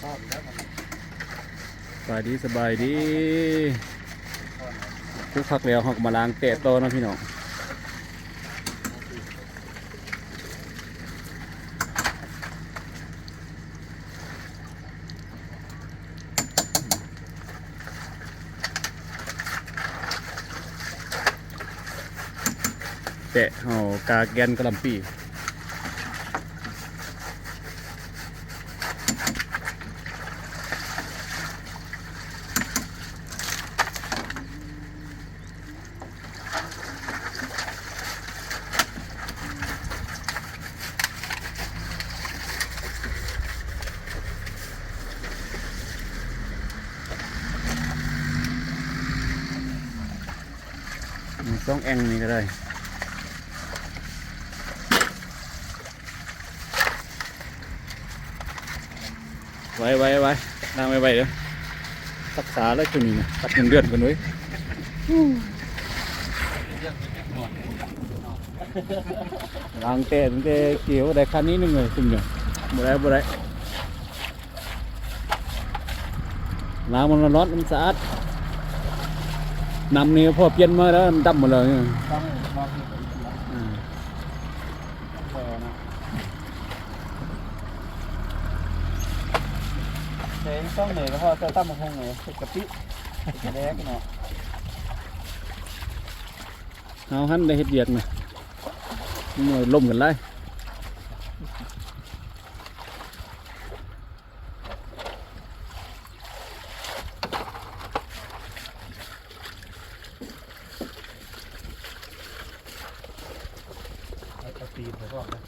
ສະບາຍດີ ສະບາຍດີ. ຄືຄັກແລ້ວ ເຮົາກໍມາລ້າງແຕະຕໍ່ເນາະພີ່ນ້ອງ. ແຕະເອົາກາກແກ່ນກະຫຼ່ຳປີ. ນີ້ ຊ່ອງແອ່ງນີ້ກໍໄດ້. ໄວໆໆ ລ້າງໄວໆເດີ. ຮັກສາແລ້ວຊຸມນີ້ນະ ຕັດເງິນເດືອນເພິ່ນເວີຍ. ລ້າງແຕ່ ຕັ້ງແຕ່ເກວໄດ້ຄັນນີ້ໜຶ່ງເລີຍ ຊຸມນີ້ ບໍ່ໄດ້ ບໍ່ໄດ້. ລ້າງມັນຮ້ອນໆ ມັນສະອາດ. ນ້ຳນີ້ພໍປ່ຽນມາແລ້ວ ມັນດຳໝົດແລ້ວ. ອືມ. ແກງຊ່ອງເໜືອກໍພໍໃສ່ຕຳບັກຫຸ່ງເລີຍ ເຮັດກະປິ ເຮັດປາແດກເນາະ. ເຮົາຫັ້ນໄດ້ເຮັດວຽກນະ ມາລົມກັນຫຼາຍ. ເອົາ ເອົາຕີນໃສ່ພ້ອມນະ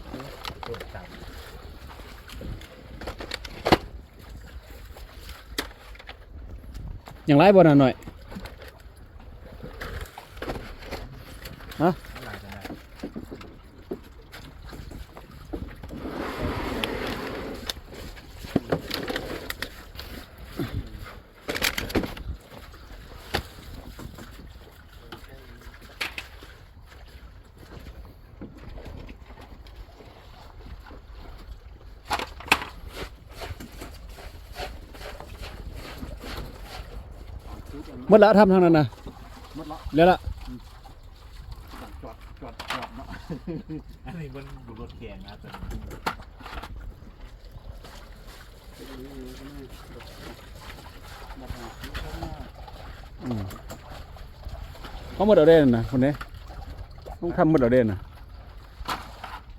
ໂອ້ຍ ໂຕດຳ. ຍັງຫຼາຍບໍ່ນະນ້ອຍ? ຮະ? ໝົດລະ ທຳທາງນັ້ນນະ ໝົດລະ ແລ້ວລະ. ອືມ ຈອດ ຈອດ ຈອດເນາະ ອັນນີ້ມັນບໍ່ລົດແຂງນະ ຕົວນີ້. ອືມ ເຮົາໝົດເອົາເດ້ນະ ພຸ້ນເດ້ ຕ້ອງທຳໝົດເອົາເດ້ນະ.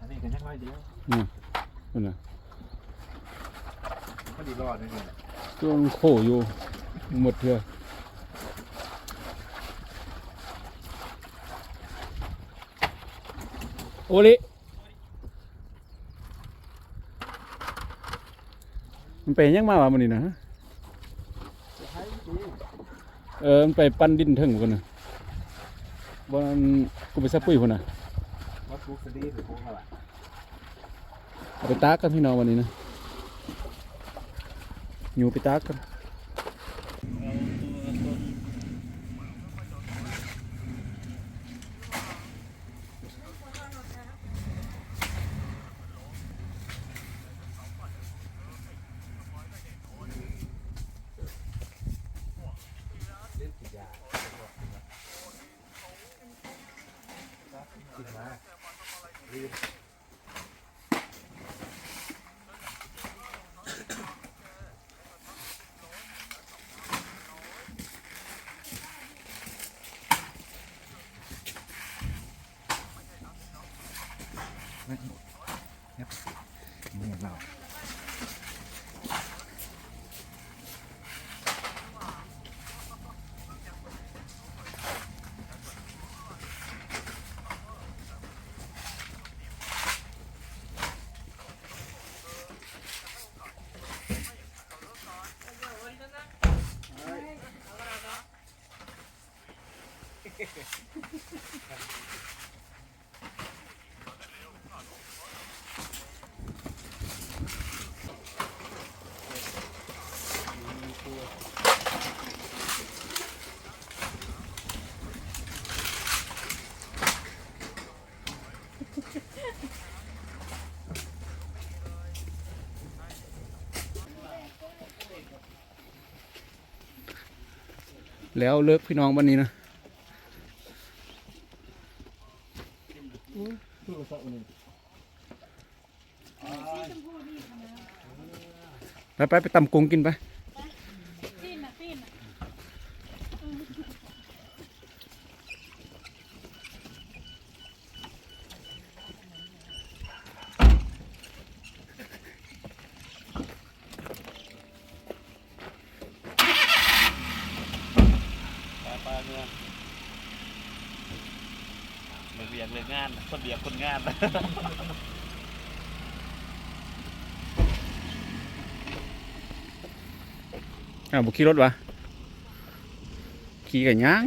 ອັນນີ້ກໍຍັງໜ້ອຍດຽວ ອືມ ພຸ້ນນະ ພໍດີລອດໜຶ່ງແຫຼະ ຊ່ວງໂຄຢູ່ ໝົດເທື່ອ. ໂອລິ ມັນໄປຫຍັງມາວະມື້ນີ້ນະ? ເອີ ມັນໄປປັ່ນດິນເທິງພຸ້ນນະ ບ່ອນ ກູໄປສະປຸຍພຸ້ນນະ. ມາປູກສະດີ ໄປປູກແລ້ວລະ. ເອົາໄປຕາກກັນພີ່ນ້ອງ ວັນນີ້ນະ ຢູ່ໄປຕາກກັນ. ແລ້ວເລີກພີ່ນ້ອງບັດນີ້ນະ. ໄປ ໄປ ໄປຕຳກຸ້ງກິນໄປ. ໄປໆ ເມືອ ເລີກວຽກເລີກງານ ຄົນວຽກຄົນງານ. ອ້າວ ບໍ່ຂີ່ລົດຫວາ? ຂີ່ກະຍ່າງ.